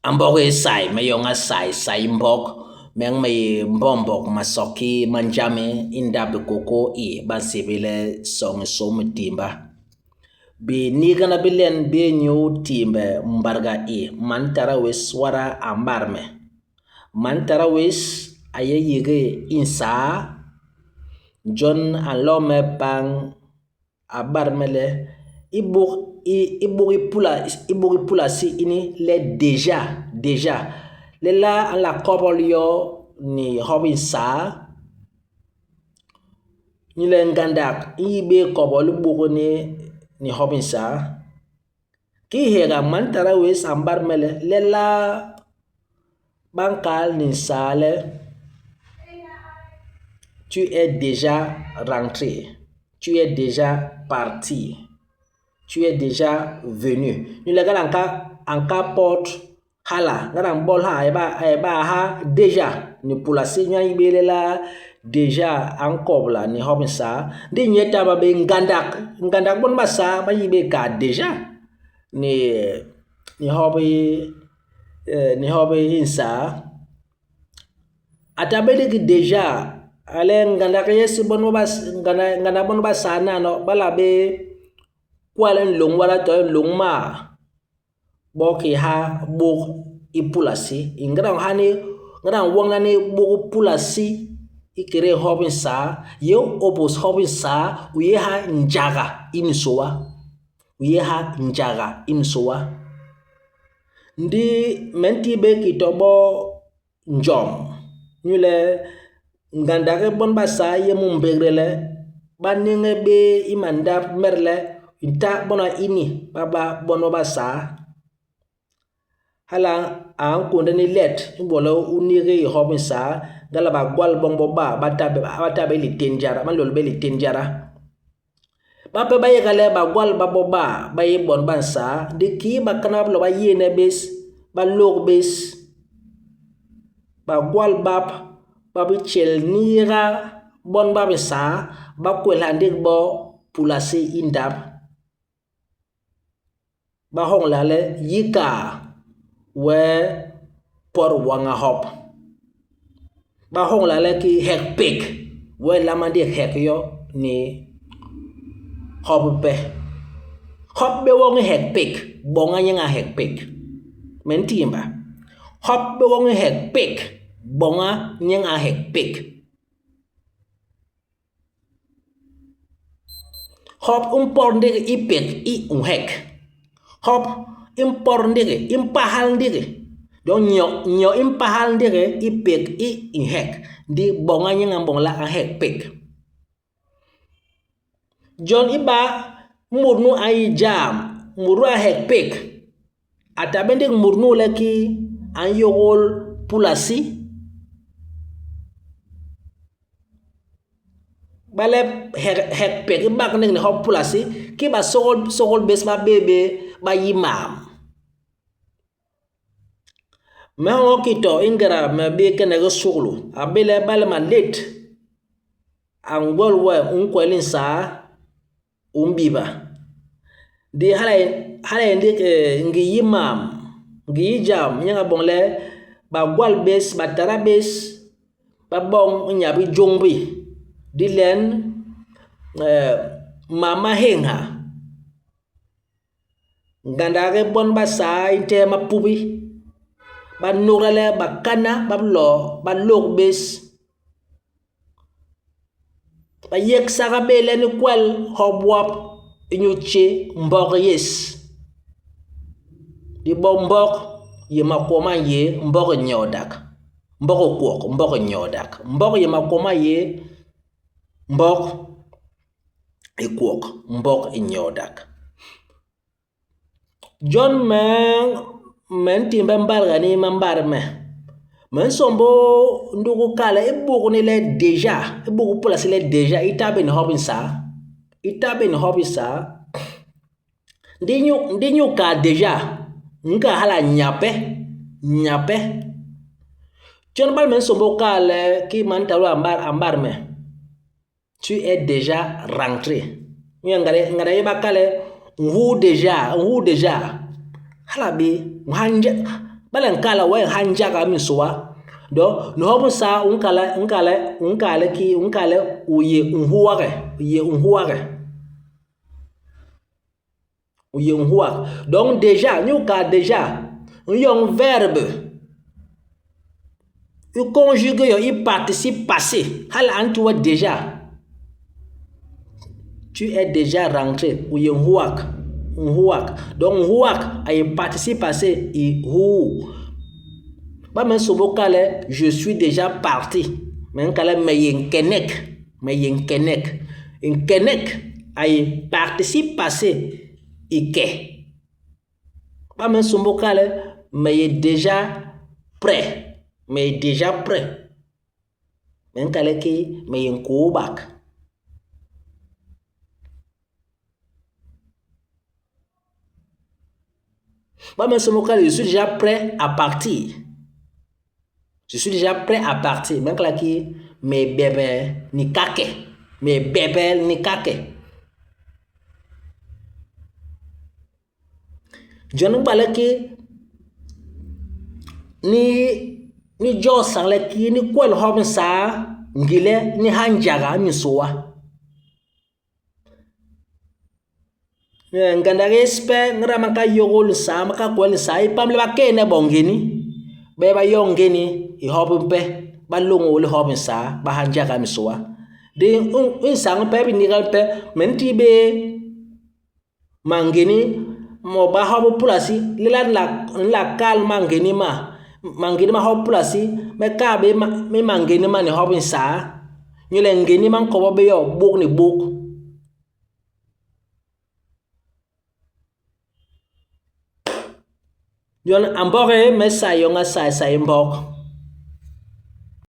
A mbok i sai me yoña sai, sai i mbok, me me yé mbombok masoki ma njame i ndap bikôkô i ba nsébél le soñ i sôm i timba. Biniigana bi len bi yé inyu timbhe mbadga i man tata wés wada a mbat me. Man tata wés a yé yigye i nsaa, jon a nlo me ipañ A bat me le, I buk i, i buk i pula, i buk i pulasi ini le déjà, déjà, lelaa a nla kobol yo ni hop i nsaa? Inyule ngandak i nyi bé kobol i buk ini ni hop i nsaa. Kii hihéga, man tata wés a mbat me le, lelaa ba nkal ni nsaa le tu es déjà rentré, tu es déjà parti, tu es déjà venu. Inyule ngéda a nka pot hala, ngéda a mbol ha, a yé ba a ha déjà ni pulasi inyu a nyi bé lelaa déjà a nkobla ni hop nsaa. Ndi nyetama bé ngandak, ngandak bon ba nsaa ba nyi bé kaat déjà ni ni hop ni hop i nsaa. A ta bé ndigi déjà le ngandak yés bon ba ngandak bon ba nsaa nano ba nla bé kwel nlôñ wada to nlôñ maa. Bo ki ha buk i pulasi. I ngéda u ha ni, ngéda u nwoñla ni buk i pulasi ikédé hop i nsaa, u yé ôbôs hop i nsaa, u yé ha njaga i minsôa, u yé ha njaga i minsôa. Ndi me nti bé ki to bo njom inyule ngandak i bon ba nsaa i yé mu mbégdé le ba néñés bé i mandap met le nta bona ini ba ba bon ba basaa. Hala a nkônde ni let inyu boñ le u nigil i hop nsaa ngéda bagwal boñ bo ba ba ta bé litén jada, ba nlôl bé litén jada. Bape ba yéga le bagwal ba bo ba ba yé bon ba nsaa, ndi kii bakana ba bi lo ba yééne bés, ba lôg bés, bagwal bap ba bi tjél niiga bon bap nsaa, ba kwélha ndik bo pulasi i ndap. Ba hoñlak le yika wee pot wañga hop. Ba hoñlak le ki hek pék wee lama ndik hek yo ni hop ipe. Hop bé woñ i hek pék, boña nyen a hek pék. Me ntiimba, hop bé woñ i hek pék, boña nyen a hek pék. Hop u mpot ndigi i pék i u nhek. Hop i mpot ndigi, i mpahal ndigi. Jon nyo, nyo i mpahal ndigi i pék i i nhek. Ndi boña nyen a mboñ le a nhek pék. Jon i ba mut nu a yi jam, mut nu a nhek pék, A ta bé ndik mut nu le ki a nyôgôl Pulasi. Bale hek pék i bak ndik ni hop Pulasi, ki basôgôl bés ba bé bé ba yi mam. Me hoñol ki to i ngéda me bé kenek i suklu, a bé le bale malét a ngwel we u nkwel i nsaa, u mbiba. Ndi hala hala a yé ndik ngi yi mam, ngi yi jam nyen a boñ le bagwal bés, batata bés ba boñ i nya bijôñ bi. Ndi len mam ma nhéñha, ngandak i bon ba saa i ntehe mapubi, ba nôgda le bakana ba bilo ba lôk bés. Ba yégsaga bé le ni kwel hop wap inyu tjé mbok yés. Di boñ mbok yé makwo ma yé mbok i nyodak, mbok i kwok, mbok i nyodak. Mbok yé makwo ma yé mbok i kwok, mbok i nyodak. Jon me me ntimbhe mbadga ni mambat me. Me nsômbôl ndugi kal le i buk ni le deja, i buk i pulasi le deja i ta bé ni hop nsaa, i ta bé ni hop nsaa. Ndi inyu ndi inyu kal deja, u nkal hala nyape, nyape. Jon ibale me nsômbôl kal le kii man tata a mbat me. Tu es déjà rentré. Ngéda yé ba kal le nhuu déjà, nhuu déjà. Hala bé, Bale nkala wee ha njaga minsoa. Donc ni hop nsaa u nkala nkala u nkala ki u nkala u yé nhuwage, u yé nhuwage. U yé nhuwag. Donc déjà nyu ka déjà u yoñ verbe u conjuguer yo i participe passé hala a nti we déjà. Tu es déjà rentré u yé nhuwak nhuwak. Donc nhuwak a yé participe passé i huu. Ba me nsômbôl kal le je suis déjà parti me nkal le me yé nkenek me yé nkenek. Nkenek a yé participe passé i ke. Ba me nsômbôl kal le me yé déjà prêt me yé déjà prêt. Me nkal le ki me yé nkôôbak. Ba me nsômbôl kal le je suis déjà prêt à partir. Je suis déjà prêt à partir. Me nkal ki me bebee ni kake. Me bebee ni kake. Jon bale ki ni ni jo sañ le ki ni kwel hop nsaa ngile ni ha njaga minsoa. Ngandak yés pe ngéda ba nka yôgôl nsaa, ba nka kwel nsaa, i pam le ba kééne bo ngéni, be ba yoñ ngéni i hop mpe, ba lôñôl i hop nsaa, ba ha njaga minsoa. Ndi i nsañ mpe, i biniigana bipe, me nti bé Mangéni mo ba hop pulasi lelaa nla nla kal mangéni ma mangéni ma hop pulasi me kal bé me mangéni ma ni hop nsaa inyule ngéni ma nkobo bé yo buk ni buk. Jon a mbok me sai yoñ a sai sai mbok.